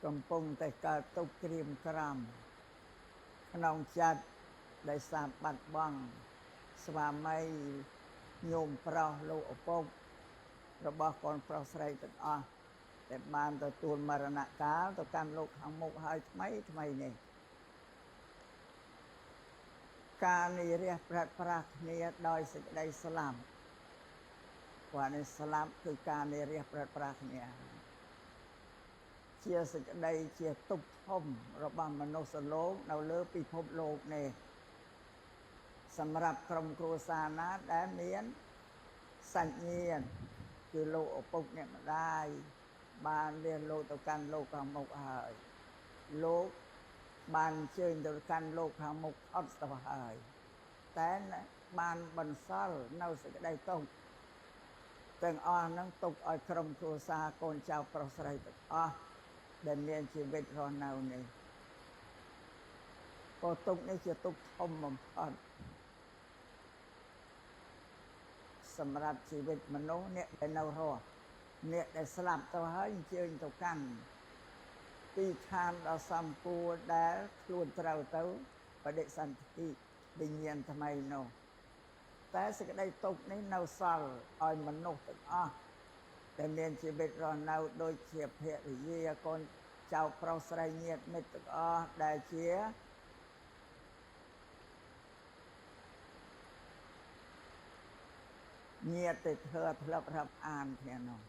កំពុងតែកើតទុក្ខក្រៀមក្រំក្នុងចិត្តដោយសារបាត់បង់ស្វាមីញោមប្រុសលោកឪពុករបស់កូនប្រុសស្រីទាំងអស់ដែលបានទទួលមរណកាលទៅកាន់លោកខាងមុខហើយថ្មីថ្មីនេះការនិរះប្រាត់ប្រាស់គ្នាដោយសេចក្តីស្លាប់គាត់នេះស្លាប់គឺការនិរះប្រាត់ប្រាស់គ្នាជាសេចក្តីជាទុក្ខធំរបស់មនុស្សលោកនៅលើពិភពលោកនេះសម្រាប់ក្រុមគ្រួសារណាដែលមានសាច់ញាតិគឺលោកឪពុកអ្នកម្ដាយបានលះលោកទៅកាន់លោកខាងមុខហើយលោកបានអញ្ជើញទៅកាន់លោកខាងមុខអត់ទៅហើយតែបានបន្សល់នៅសេចក្តីទុក្ខទាំងអស់ហ្នឹងទុកឲ្យក្រុមគ្រួសារកូនចៅប្រុសស្រីទាំងអស់ដែលមានជីវិតរស់នៅនេះក៏ទុក្ខនេះជាទុក្ខធំបំផុតសម្រាប់ជីវិតមនុស្សអ្នកដែលនៅរស់អ្នកដែលស្លាប់ទៅហើយអញ្ជើញទៅកាន់ទីឋានដ៏សំគួរដែលខ្លួនត្រូវទៅបដិសន្ធិវិញ្ញាណថ្មីនោះតែសេចក្តីទុក្ខនេះនៅសល់ឲ្យមនុស្សទាំងអស់ដែលមានជីវិតរស់នៅដូចជាភរិយាកូនចៅប្រុសស្រីញាតិមិត្តទាំងអស់ដែលជាញាតិធ្វើធ្លាប់រាប់អានគ្នានោះ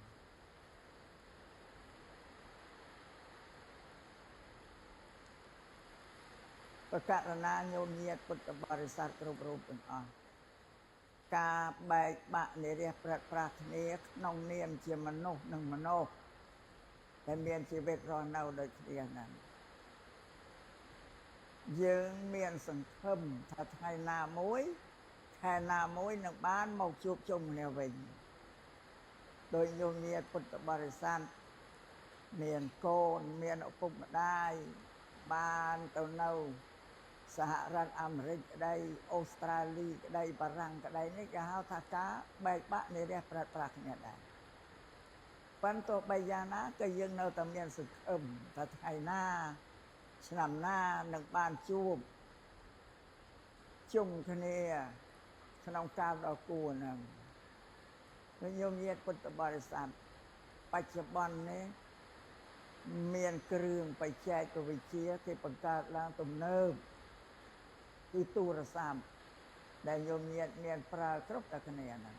ប្រករណាញោមញាតិពុទ្ធបរិស័ទគ្រប់រូបទាំងអស់ការបែកបាក់និរះប្រាត់ប្រាស់គ្នាក្នុងនាមជាមនុស្សនិងមនុស្សដែលមានជីវិតរស់នៅដូចគ្នាហ្នឹងយើងមានសង្ឃឹមថាថ្ងៃណាមួយខែណាមួយនឹងបានមកជួបជុំគ្នាវិញដោយញោមញាតិពុទ្ធបរិស័ទមានកូនមានឪពុកម្ដាយបានទៅនៅសហរដ្ឋអាមេរិកក្តីអូស្ត្រាលីក្តីបារាំងក្តីនេះគេហៅថាការបែកបាក់និរះប្រាត់ប្រាស់គ្នាដែរប៉ុន្តែបីយ៉ាងណាក៏យើងនៅតែមានសង្ឃឹមថាថ្ងៃណាឆ្នាំណានឹងបានជួបជុំគ្នាក្នុងកាលដ៏គួរហ្នឹងញោមញាតិពុទ្ធបរិស័ទបច្ចុប្បន្ននេះមានគ្រឿងបច្ចេកវិទ្យាគេបង្កើតឡើងទំនើបគឺទូរស័ព្ទដែលញោមញាតិមានប្រើគ្រប់តែគ្នាហ្នឹង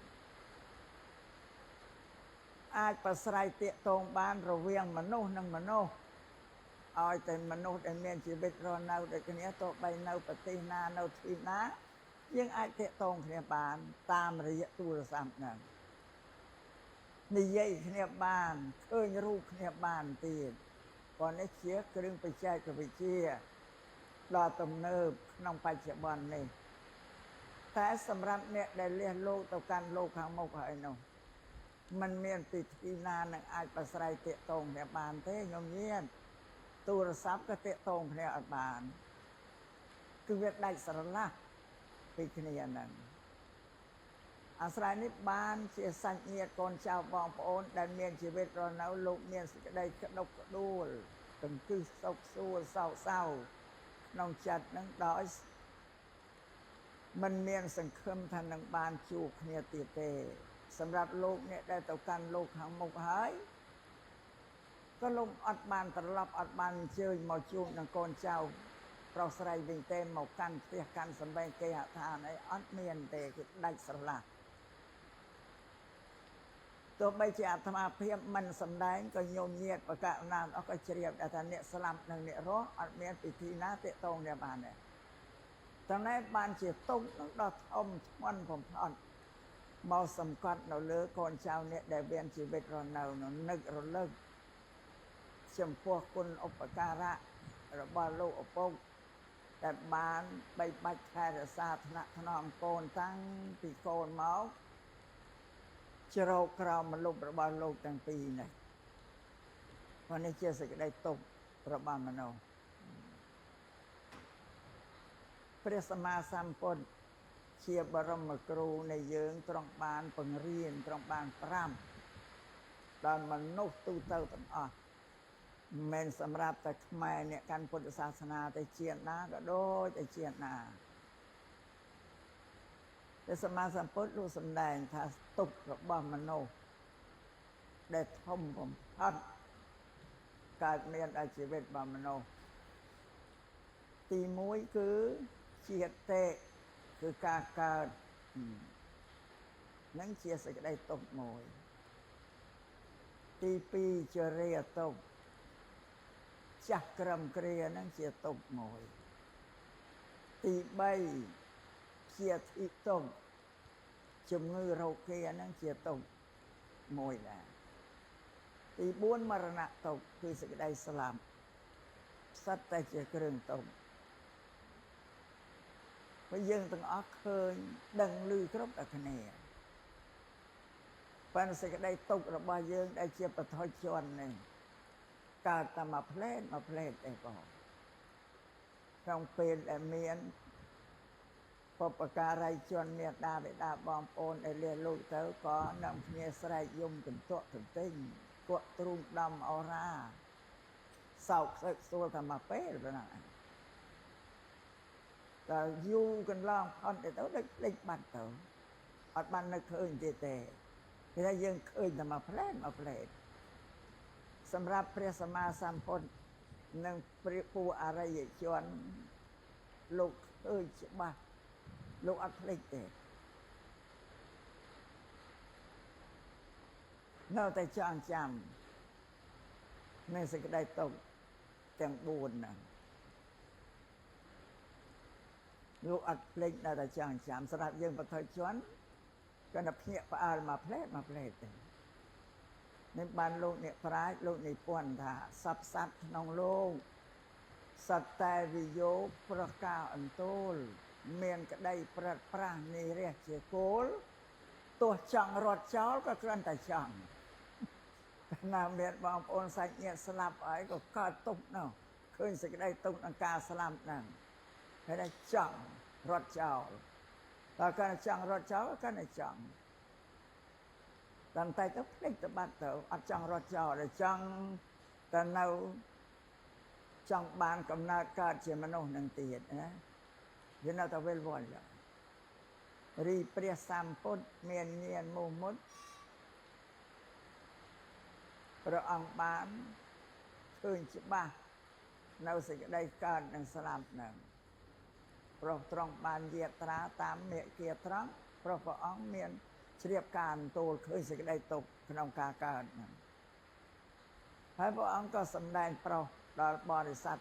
អាចប្រស្រ័យទាក់ទងបានរវាងមនុស្សនិងមនុស្សឲ្យតែមនុស្សដែលមានជីវិតរស់នៅដូចគ្នាទោះបីនៅប្រទេសណានៅទីណាយើងអាចទាក់ទងគ្នាបានតាមរយៈទូរស័ព្ទហ្នឹងនិយាយគ្នាបានឃើញរូបគ្នាបានទៀតព្រោះនេះជាគ្រឿងបច្ចេកវិទ្យាដ៏ទំនើបក្នុងបច្ចុប្បន្ននេះតែសម្រាប់អ្នកដែលលះលោកទៅកាន់លោកខាងមុខហើយនោះมันមានពិធីណានឹងអាចប្រស្រ័យទាក់ទងគ្នាបានទេញោមញាតិទូរស័ព្ទក៏ទាក់ទងគ្នាអត់បានគឺវាដាច់ស្រឡះពីគ្នាហ្នឹងអាស្រ័យនេះបានជាសាច់ញាតិកូនចៅបងប្អូនដែលមានជីវិតរស់នៅលោកមានសេចក្តីក្តុកក្តួលទង្គឹសសុខសួលសោកសៅក្នុងចិត្តនឹងដោយមិនមានសង្ឃឹមថានឹងបានជួបគ្នាទៀតទេសម្រាប់លោកអ្នកដែលទៅកាន់លោកខាងមុខហើយក៏លោកអត់បានត្រឡប់អត់បានអញ្ជើញមកជួបនឹងកូនចៅប្រុសស្រីវិញទេមកកាន់ផ្ទះកាន់សម្បែងគេហដ្ឋានអីអត់មានទេគឺដាច់ស្រឡះទោះបីជាអាត្មាភាពមិនសំដែងក៏ញោមញាតិបកណាអស់ក៏ជ្រាបថាអ្នកស្លាប់និងអ្នករស់អត់មានពិធីណាទាក់ទងគ្នាបានទេតើបានជាទុក្ខនឹងដ៏ធំធ្ងន់បំផុតមកសង្កត់នៅលើកូនចៅអ្នកដែលមានជីវិតរស់នៅនឹករលឹកចំពោះគុណឧបការៈរបស់លោកឪពុកដែលបានបីបាច់ថែរក្សាថ្នាក់ថ្នមកូនតាំងពីកូនមកជ្រោកក្រោមម្លប់របស់លោកទាំងពីរនេះព្រោះនេះជាសេចក្តីទុក្ខរបស់មនុស្សព្រះសម្មាសម្ពុទ្ធជាបរមគ្រូនៃយើងទ្រង់បានបង្រៀនទ្រង់បានប្រាប់ដល់មនុស្សទូទៅទាំងអស់ មិនសម្រាប់តែខ្មែរអ្នកកាន់ពុទ្ធសាសនាតែជាតិណាក៏ដូចតែជាតិណាតែសម្មាសម្ពុទ្ធលោកសម្ដែងថាទុក្ខរបស់មនុស្សដែលធំបំផុតកើតមានដល់ជីវិតរបស់មនុស្សទី1គឺជាតិគឺការកើតនឹងជាសេចក្តីទុក្ខមួយទី2ជរាទុក្ខចាស់ក្រឹមគ្រានឹងជាទុក្ខមួយទី3ជាធិទុក្ខជំងឺរោគានឹងជាទុក្ខមួយដែរទី4មរណៈទុក្ខគឺសេចក្តីស្លាប់សុទ្ធតែជាគ្រឿងទុក្ខព្រោះយើងទាំងអស់ឃើញដឹងឮគ្រប់តែគ្នាប៉ុន្តែសេចក្តីទុក្ខរបស់យើងដែលជាបឋមជននេះកើតតែមួយផ្លែតមួយផ្លែតឯបងក្នុងពេលដែលមានបុព្វការីជនមានដាបិតាបងប្អូនដែលលះលោកទៅក៏នាំគ្នាស្រែកយំកន្ទក់កន្ទិញគក់ទ្រូងដំអរ៉ាសោកសឹកសួលតែមួយពេលប៉ុណ្ណាតែយូរកន្លងផុតទៅដូចភ្លេចបាត់ទៅអត់បាននឹកឃើញទៀតទេគេថាយើងឃើញតែមួយផ្លែតមួយផ្លែតសម្រាប់ព្រះសម្មាសម្ពុទ្ធនិងព្រះពូអរិយជនលោកឃើញច្បាស់លោកអត់ភ្លេចទេនៅតែចងចាំនៅសេចក្តីទុក្ខទាំង4ហ្នឹងលោកអត់ភ្លេចនៅតែចងចាំសម្រាប់យើងបឋមជនគាត់តែភ្ញាក់ផ្អើលមួយផ្លែតមួយផ្លែតទេនេះបានលោកអ្នកប្រាជ្ញលោកនិពន្ធថាសត្វសត្វក្នុងលោកសត្វតែវិយោគប្រការអន្ទោលមានក្តីប្រត់ប្រាស់និរះជាគោលទោះចង់រត់ចោលក៏គ្រាន់តែចង់ណាមានបងប្អូនសាច់ញាតិស្លាប់ហើយក៏កើតទុក្ខនោះឃើញសេចក្តីទុក្ខក្នុងការស្លាប់ហ្នឹងហើយតែចង់រត់ចោលតើគាត់ចង់រត់ចោលគាត់តែចង់តែតែទៅភ្លេចទៅបាត់ទៅអត់ចង់រត់ចោលតែចង់តែនៅចង់បានកំណើតកើតជាមនុស្សនឹងទៀតណាវានៅតែវិលវល់ចឹងរីព្រះសម្ពុទ្ធមានញាណមុមុតព្រះអង្គបានឃើញច្បាស់នៅសេចក្តីកើតនិងស្លាប់ហ្នឹងព្រោះត្រង់បានយាត្រាតាមមេគាត្រង់ព្រោះព្រះអង្គមានជ្រាបការអន្ទោលឃើញសេចក្តីទុក្ខក្នុងការកើតហ្នឹងហើយព្រះអង្គក៏សម្ដែងប្រោសដល់បរិស័ទ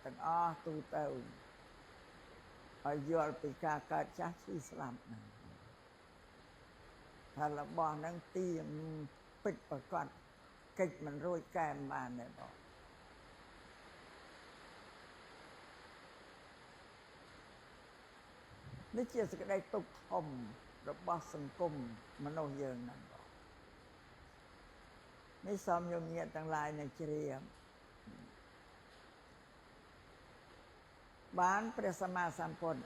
ទាំងអស់ទូទៅឲ្យយល់ពីការកើតចាស់ឈឺស្លាប់ហ្នឹងថារបស់ហ្នឹងទីពិតប្រកបកិច្ចមិនរួចកែមបានទេបងនេះជាសេចក្តីទុក្ខធំរបស់សង្គមមនុស្សយើងហ្នឹងបងនេះសូមញោមញាតិទាំងឡាយនៅជ្រាបបានព្រះសម្មាសម្ពុទ្ធ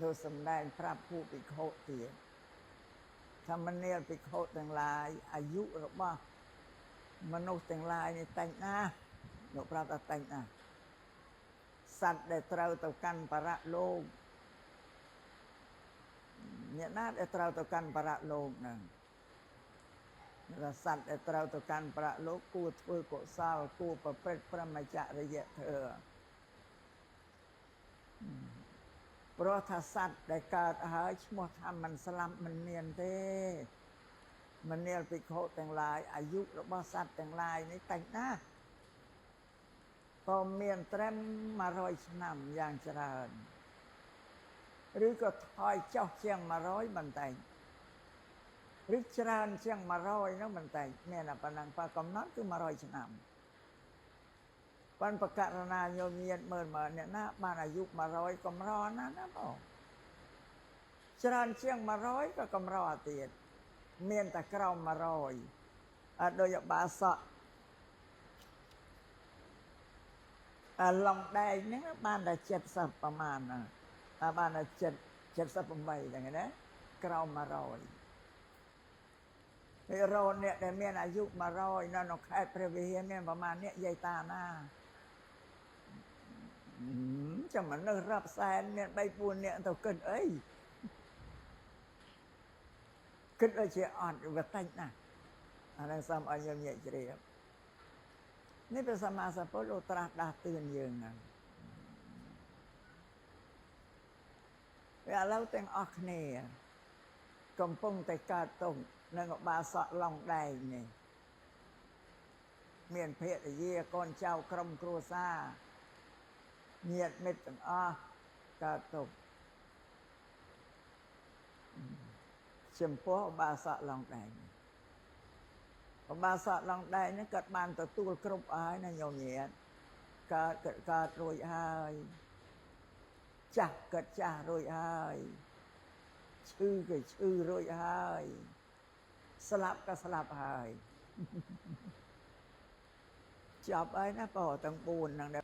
លោកសម្ដែងប្រាប់ពួកភិក្ខុទៀតថាមនាលភិក្ខុទាំងឡាយអាយុរបស់មនុស្សទាំងឡាយនេះតិចណាស់លោកប្រាប់ថាតិចណាស់សត្វដែលត្រូវទៅកាន់បរលោកអ្នកណាដែលត្រូវទៅកាន់បរលោកហ្នឹងសត្វដែលត្រូវទៅកាន់បរលោកគួរធ្វើកុសលគួរប្រព្រឹត្តព្រហ្មចរិយធម៌ព្រោះថាសត្វដែលកើតហើយឈ្មោះថាមិនស្លាប់មិនមានទេមនាលភិក្ខុទាំងឡាយអាយុរបស់សត្វទាំងឡាយនេះតិចណាស់ក៏មានត្រឹម100ឆ្នាំយ៉ាងច្រើនឬក៏ថយចុះជាង100មិនតែឬច្រើនជាង100នោះមិនតែមានតែប៉ុណ្ណឹងបើកំណត់គឺ100ឆ្នាំបានប្រករណាញោមញាតមើលមើលអ្នកណាបានអាយុ100កម្រណាស់ណាបងច្រើនជាង100ក៏កម្រទៀតមានតែក្រោម100អត់ដូចបាសកអាឡុងដែងហ្នឹងបានតែ70ប្រមាណណាបានតែ78ហ្នឹងណាក្រោម100 ហើយរកអ្នកដែលមានអាយុ100នៅក្នុងខេត្តព្រះវិហារមានប្រមាណអ្នកយាយតាណាចាំមនុស្សរាប់សែនមាន3 4នាក់ទៅគិតអីគិតដូចជាអត់វាតិចណាស់អានឹងសូមឲ្យយើងញាក់ជ្រាបនេះព្រះសម្មាសម្ពុទ្ធលោកត្រាស់ដាស់តឿនយើងហ្នឹងវាឥឡូវទាំងអស់គ្នាកំពុងតែកើតទុក្ខនឹងឧបាសកឡុងដែងនេះមានភរិយាកូនចៅក្រុមគ្រួសារញាតិមិត្តទាំងអស់កើតទុក្ខចំពោះឧបាសកឡុងដែងឧបាសកឡុងដែងនេះគាត់បានទទួលគ្រប់ហើយណាញោមញាតិកើតរួចហើយចាស់គាត់ចាស់រួចហើយឈឺក៏ឈឺរួចហើយស្លាប់ក៏ស្លាប់ហើយចប់ហើយណាបងទាំង4ហ្នឹងដែល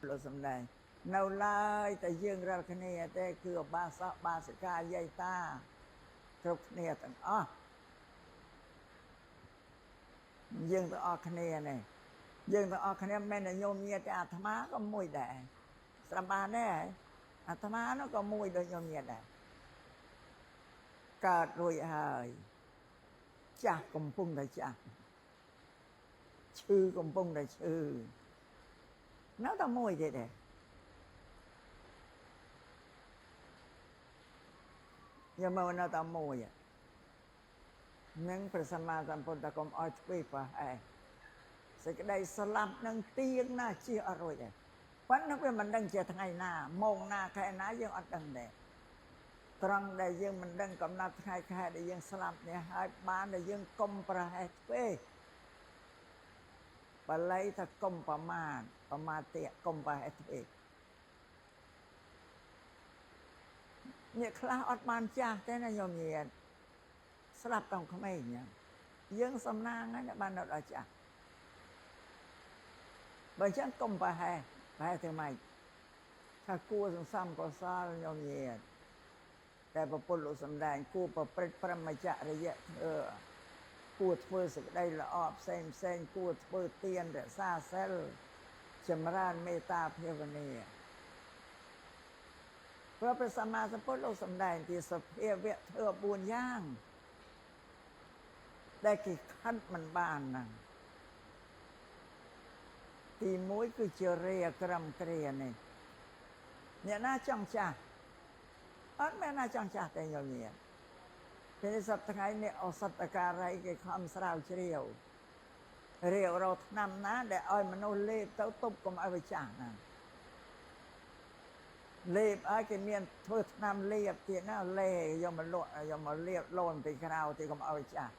លោកសំដែងនៅឡើយតែយើងរាល់គ្នាទេគឺឧបាសកបាសិកាយាយតាគ្រប់គ្នាទាំងអស់យើងទាំងអស់គ្នានេះយើងទាំងអស់គ្នាមិនមែនតែញោមញាតិទេអាត្មាក៏មួយដែរស្រាប់បានដែរអាត្មានោះក៏មួយដូចញោមញាតិដែរកើតរួចហើយចាស់កំពុងតែចាស់ឈឺកំពុងតែឈឺនៅតែមួយទេដែរយកមកនៅតែមួយនឹងព្រះសម្មាសម្ពុទ្ធកុំឲ្យធ្វេសប្រហែសសេចក្តីស្លាប់នឹងទៀងណាស់ជៀសអត់រួចទេប៉ុន្តែវាមិនដឹងជាថ្ងៃណាម៉ោងណាខែណាយើងអត់ដឹងដែរត្រង់ដែលយើងមិនដឹងកំណត់ថ្ងៃខែដែលយើងស្លាប់នេះហើយបានដែលយើងកុំប្រហែសធ្វេសបាលីថាកុំប្រមាទប្រមាទៈកុំប្រហែសធ្វេសអ្នកខ្លះអត់បានចាស់ទេណាញោមញាតិស្លាប់តាំងក្មេងយើងសំណាងហើយបាននៅដល់ចាស់បើអញ្ចឹងកុំប្រហែសប្រហែសធ្វើម៉េចថាគួរសន្សំកុសលញោមញាតិតែព្រះពុទ្ធលោកសំដែងគួរប្រព្រឹត្តព្រហ្មចរិយធ្វើគួរធ្វើសេចក្តីល្អផ្សេងផ្សេងគួរធ្វើទានរក្សាសិលចម្រើនមេត្តាភាវនាព្រោះព្រះសម្មាសម្ពុទ្ធលោកសំដែងពីសភាវៈធ្វើ4យ៉ាងដែលគេខិតមិនបានហ្នឹងទី1គឺជារាក្រមគ្រានេះអ្នកណាចង់ចាស់អត់មានណាចង់ចាស់ទេញោមញាតិពេលសប្តាហ៍ថ្ងៃនេះឱសថការីគេខំស្រាវជ្រាវរាវរកថ្នាំណាដែលឲ្យមនុស្សលេបទៅទប់កុំឲ្យវាចាស់ហ្នឹងលេបឲ្យគេមានធ្វើថ្នាំលេបទៀតណាលេយកមកលក់យកមកលេបលូនពីក្រៅទីកុំឲ្យចាស់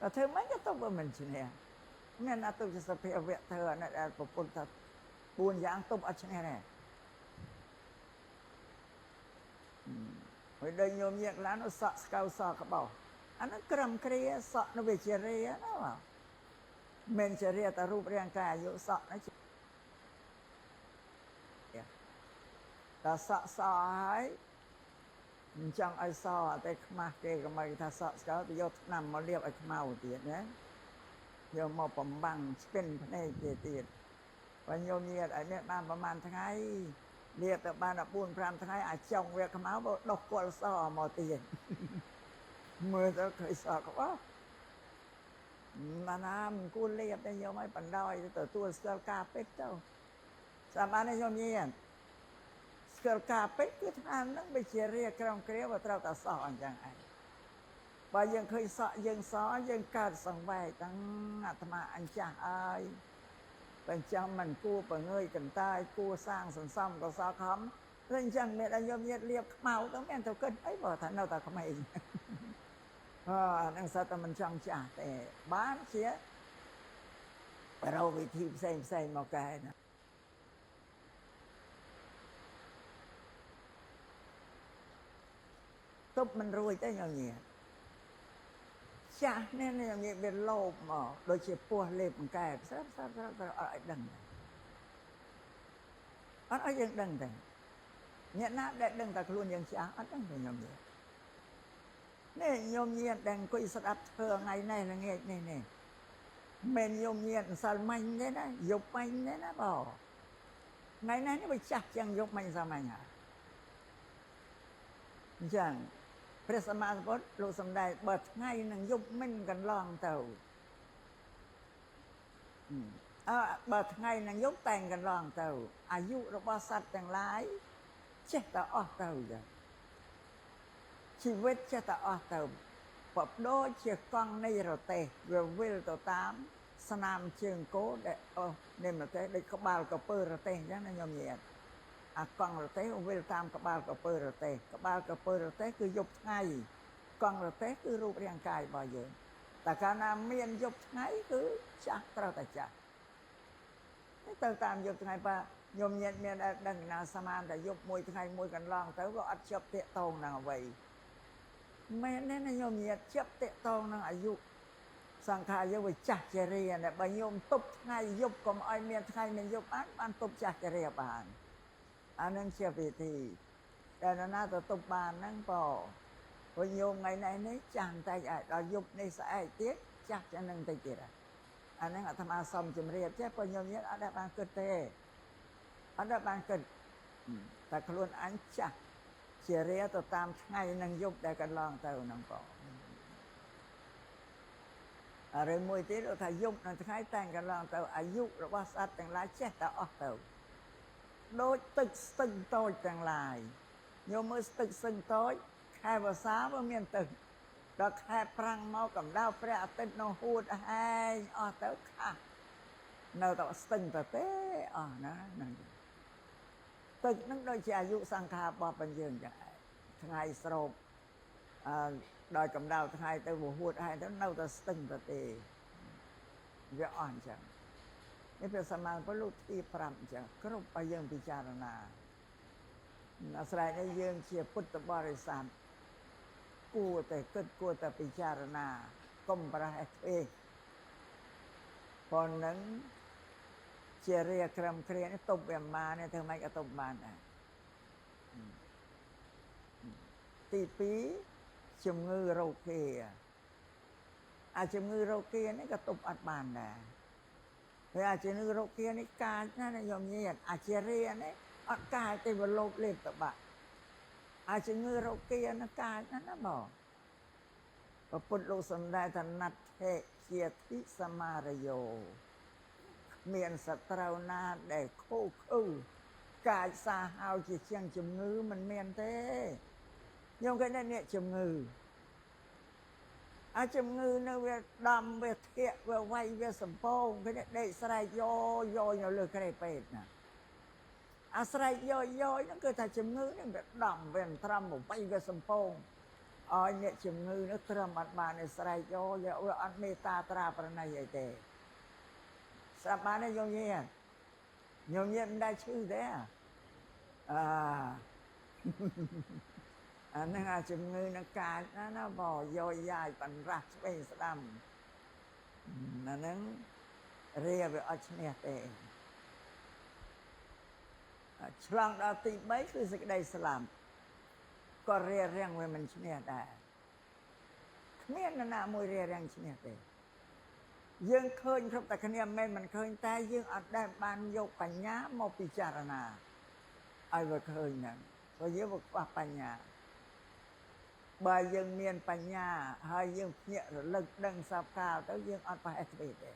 តែធ្វើម៉េចក៏ទប់វាមិនឈ្នះមានអតុជាសភាវៈធ្វើអានេះដែលប្រពន្ធថា4យ៉ាងទប់អត់ឈ្នះដែរហើយដូចញោមញាតិឡានសក់ស្កៅសក់ក្បោសអានោះក្រមគ្រាសក់នោះវាជារាណាបាទមិនជារាតែរូបរាងកាយអាយុសក់ណាតែសក់សហើយមិនចង់ឲ្យសតែខ្មាស់គេក៏មកថាសក់ស្កៅទៅយកថ្នាំមកលាបឲ្យខ្មៅទៀតណាយកមកបំបាំងស្ពិនភ្នែកគេទៀតបើញោមញាតិឲ្យមានបានប្រហែលថ្ងៃលាបទៅបាន14 15ថ្ងៃអាចុងវាខ្មៅបើដុះគល់សមកទៀតមើលទៅឃើញសក្បោះណាណាមិនគួរលាបទេញោមឲ្យបណ្ដោយទទួលស្គាល់ការពិតទៅស្រាប់បានទេញោមញាតិស្គាល់ការពិតគឺថាហ្នឹងវាជារាក្រមគ្រាវាត្រូវតែសអញ្ចឹងឯងបើយើងឃើញសក់យើងសយើងកើតសង្វេគទាំងអាត្មាអញ្ចាស់ហើយបើអញ្ចឹងមិនគួរបង្ើយកន្តើយគួរសាងសន្សំកុសលខំឬអញ្ចឹងមានតែញោមញាតិលាបខ្មៅទៅមានទៅគិតអីបើថានៅតែក្មេងអអានឹងសត្វតែមិនចង់ចាស់ទេបានជារកវិធីផ្សេងផ្សេងមកកែណាទប់មិនរួចទេញោមញាតិចាស់នេះញោមញាតិវាលោភមកដូចជាពស់លេបអង្កែបស្រាប់ស្រាប់ស្រាប់អត់ឲ្យដឹងអត់ឲ្យយើងដឹងទេ អ្នកណាដែលដឹងតែខ្លួនយើងចាស់អត់ដឹងទេញោមញាតនេះញោមញាតដែលអង្គុយស្ដាប់ធ្វើថ្ងៃនេះល្ងាចនេះនេះមិនញោមញាតម្សិលមិញទេណាយប់មិញទេណាបងថ្ងៃនេះនេះវាចាស់ជាងយប់មិញសាមញ្ញហើយអញ្ចឹងព្រះសម្មាសម្ពុទ្ធលោកសំដែងបើថ្ងៃនឹងយប់មិនកន្លងទៅបើថ្ងៃនឹងយប់តែងកន្លងទៅអាយុរបស់សត្វទាំងឡាយចេះតែអស់ទៅចាជីវិតចេះតែអស់ទៅបដូចជាកង់នៃរទេះវាវិលទៅតាមស្នាមជើងគោដែលអស់នៃរទេះដូចក្បាលកពើរទេះអញ្ចឹងណាញោមញាតអាកង់រទេះវិលតាមក្បាលកពើរទេះក្បាលកពើរទេះគឺយប់ថ្ងៃកង់រទេះគឺរូបរាងកាយរបស់យើងតែកាលណាមានយប់ថ្ងៃគឺចាស់ត្រូវតែចាស់ទៅតាមយប់ថ្ងៃបើញោមញាតមានដឹងណាស្មានតែយប់មួយថ្ងៃមួយកន្លងទៅក៏អត់ជាប់តាកតងនឹងអ្វីមែនទេណាញោមញាតជាប់តាកតងនឹងអាយុសង្ខារយើងវាចាស់ជារាណាបើញោមទប់ថ្ងៃយប់កុំឲ្យមានថ្ងៃមានយប់បានទប់ចាស់ជារាបានអានឹងជាវិធីតែណាទៅទប់បានហ្នឹងបើព្រោះញោមថ្ងៃនេះនេះចាស់បន្តិចឲ្យដល់យប់នេះស្អែកទៀតចាស់ជាងនឹងតិចទៀតអាហ្នឹងអាត្មាសុំជម្រាបចេះព្រោះញោមញាតអត់ដែលបានគិតទេអត់ដែលបានគិតតែខ្លួនអញចាស់ជារាទៅតាមថ្ងៃនឹងយប់ដែលកន្លងទៅហ្នឹងបងរឿងមួយទៀតថាយប់នឹងថ្ងៃតែងកន្លងទៅអាយុរបស់សត្វទាំងឡាយចេះតែអស់ទៅដូចទឹកស្ទឹងតូចទាំងឡាយញោមមើលស្ទឹងស្ទឹងតូចខែវស្សាវាមានទឹកដល់ខែប្រាំងមកកម្ដៅព្រះអាទិត្យនោះហួតហែងអស់ទៅខាស់នៅតែស្ទឹងទៅទេអស់ណាហ្នឹងទឹកហ្នឹងដូចជាអាយុសង្ខាររបស់បញ្យើងចឹងឯងថ្ងៃស្រូបដោយកម្ដៅថ្ងៃទៅវាហួតហែងទៅនៅតែស្ទឹងទៅទេវាអស់អញ្ចឹងនេះព្រះសម្មាសម្ពុទ្ធលោកទី5អញ្ចឹងគ្រប់ឲ្យយើងពិចារណាអាស្រ័យនេះយើងជាពុទ្ធបរិស័ទគួរតែគិតគួរតែពិចារណាកុំប្រហែសទេប៉ុណ្ណឹងជារាក្រមគ្រានេះទប់វាមកនេះធ្វើម៉េចក៏ទប់បានដែរទី2ជំងឺរោគាអាជំងឺរោគានេះក៏ទប់អត់បានដែរហើយអាជំងឺរោគានេះកាចណាស់ញោមញាតអាជារានេះអត់កាចទេវាលោបលេបតបាក់អាជំងឺរោគានេះកាចណាស់ណាបងព្រះពុទ្ធលោកសំដែងថាណដ្ឋិជាធិសមារយោមានសត្រូវណាដែលខូខើកាចសាហាវជាជាងជំងឺមិនមានទេញោមគេនេះជំងឺអាជំងឺនៅវាដំវាធាក់វាវាយវាសំពងគេដេកស្រែកយោយោនៅលើគ្រែពេទ្យណាអាស្រែកយោយោហ្នឹងគឺថាជំងឺហ្នឹងវាដំវាត្រឹមវាយវាសំពងឲ្យអ្នកជំងឺនោះត្រឹមអត់បានស្រែកយោយោវាអត់មេត្តាត្រាប្រណីអីទេស្រាប់បានទេញោមញាតញោមញាតមិនដែលឈឺទេអាហ្នឹងអាជំងឺនឹងកាចណាណាបងយកយ៉ាយបណ្រាស់ឆ្វេងស្ដាំអាហ្នឹងរាវាអត់ឈ្នះទេឆ្លងដល់ទី3គឺសេចក្តីស្លាប់ក៏រារាំងវាមិនឈ្នះដែរគ្មាននរណាមួយរារាំងឈ្នះទេយើងឃើញគ្រប់តែគ្នាមិនមិនឃើញតែយើងអត់ដែលបានយកបញ្ញាមកពិចារណាឲ្យវាឃើញហ្នឹងព្រោះយើងវាខ្វះបញ្ញាបើយើងមានបញ្ញាហើយយើងភ្ញាក់រលឹកដឹងសពកាលទៅយើងអត់ប្រហែសទេទេ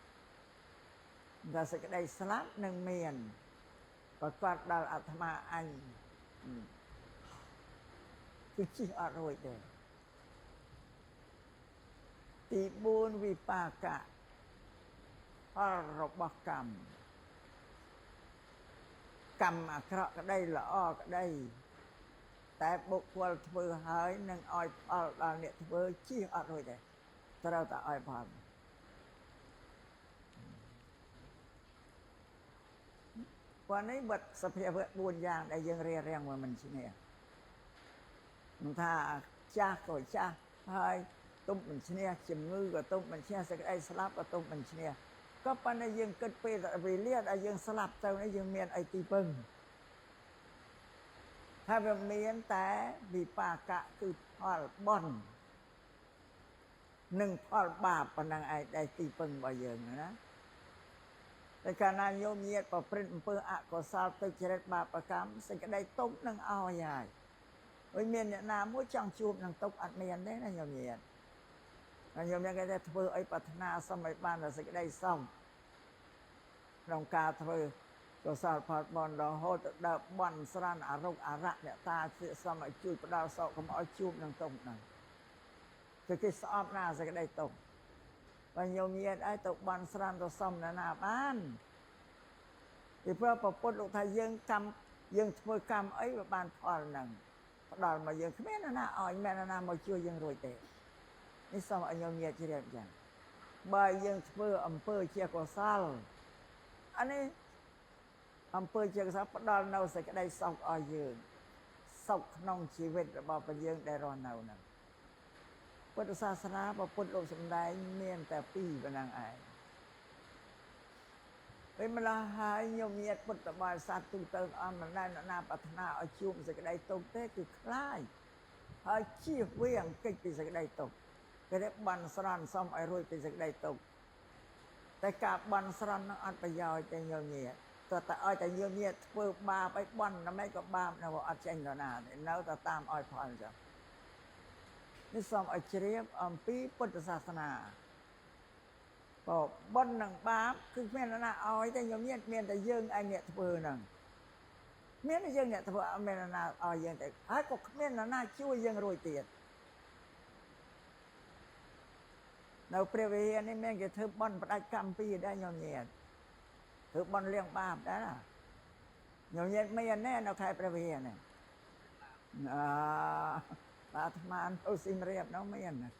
តែសេចក្តីស្លាប់នឹងមានប្រកបដល់អាត្មាអញគឺជិះអត់រួចទេទី4វិបាកៈផលរបស់កម្មកម្មអាក្រក់ក្តីល្អក្តីតែបុគ្គលធ្វើហើយនឹងឲ្យផលដល់អ្នកធ្វើជិះអត់រួចទេត្រូវតែឲ្យផលប៉ុន្តែវត្តសភាវៈ4យ៉ាងដែលយើងរារាំងមិនឈ្នះមិនថាចាស់ក៏ចាស់ហើយទុំមិនឈ្នះជំងឺក៏ទុំមិនឈ្នះសេចក្តីស្លាប់ក៏ទុំមិនឈ្នះក៏ប៉ុន្តែយើងគិតពេលវេលាដែលយើងស្លាប់ទៅនេះយើងមានអីទីពឹង ថាវាមានតែវិបាកៈគឺផលបុណ្យនិងផលបាបប៉ុណ្ណឹងឯងដែលទីពឹងរបស់យើងណាតែកាលណាញោមញាតប្រព្រឹត្តអំពើអកុសលទុច្ចរិតបាបកម្មសេចក្តីទុក្ខនឹងឲ្យហើយវិញមានអ្នកណាមួយចង់ជួបនឹងទុក្ខអត់មានទេណាញោមញាតញោមញាតគេថាធ្វើអីប្រាថ្នាសុំឲ្យបានតែសេចក្តីសុខក្នុងការធ្វើកុសលផលបុណ្យរហូតទៅដល់បន់ស្រន់អរុកអរៈអ្នកតាសុំឲ្យជួយផ្ដល់សោកកុំឲ្យជួបនឹងទុក្ខហ្នឹងគឺគេស្អប់ណាសេចក្តីទុក្ខបើញោមញាតឲ្យទៅបន់ស្រន់ទៅសុំណាណាបានពីព្រោះព្រះពុទ្ធលោកថាយើងកម្មយើងធ្វើកម្មអីវាបានផលហ្នឹងផ្ដល់មកយើងគ្មានណាឲ្យមានណាមកជួយយើងរួចទេនេះសូមឲ្យញោមញាតជ្រាបចឹងបើយើងធ្វើអំពើជាកុសលអានេះអំពើជាកុសលផ្ដល់នៅសេចក្តីសុខឲ្យយើងសុខក្នុងជីវិតរបស់ព្រះយើងដែលរស់នៅហ្នឹងពុទ្ធសាសនាព្រះពុទ្ធលោកសម្ដែងមានតែពីរប៉ុណ្ណឹងឯងពេលម្ល៉េះហើយញោមញាតពុទ្ធបរិស័ទទូទៅអត់មិនដែលណាប្រាថ្នាឲ្យជួបសេចក្តីទុក្ខទេគឺខ្លាចហើយជៀសវាងគេចពីសេចក្តីទុក្ខគេថាបន់ស្រន់សុំឲ្យរួចពីសេចក្តីទុក្ខតែការបន់ស្រន់នឹងអត់ប្រយោជន៍ទេញោមញាតតើតែឲ្យតែញោមញាតធ្វើបាបឲ្យបន់ដើម្បីក៏បាបនៅអត់ចេញទៅណាទេនៅតែតាមឲ្យផលចឹងនេះសូមឲ្យជ្រាបអំពីពុទ្ធសាសនាបើបុណ្យនិងបាបគឺគ្មាននរណាឲ្យទេញោមញាតមានតែយើងឯងអ្នកធ្វើហ្នឹងមានតែយើងអ្នកធ្វើអត់មាននរណាឲ្យយើងទេហើយក៏គ្មាននរណាជួយយើងរួចទៀតនៅព្រះវិហារនេះមានគេធ្វើបុណ្យផ្ដាច់កម្មពីដែរញោមញាតធ្វើបុណ្យលៀងបាបដែរញោមញាតមានណែនៅខេត្តព្រះវិហារនេះអឺបាទអាត្មានៅសៀមរាបនោះមានណា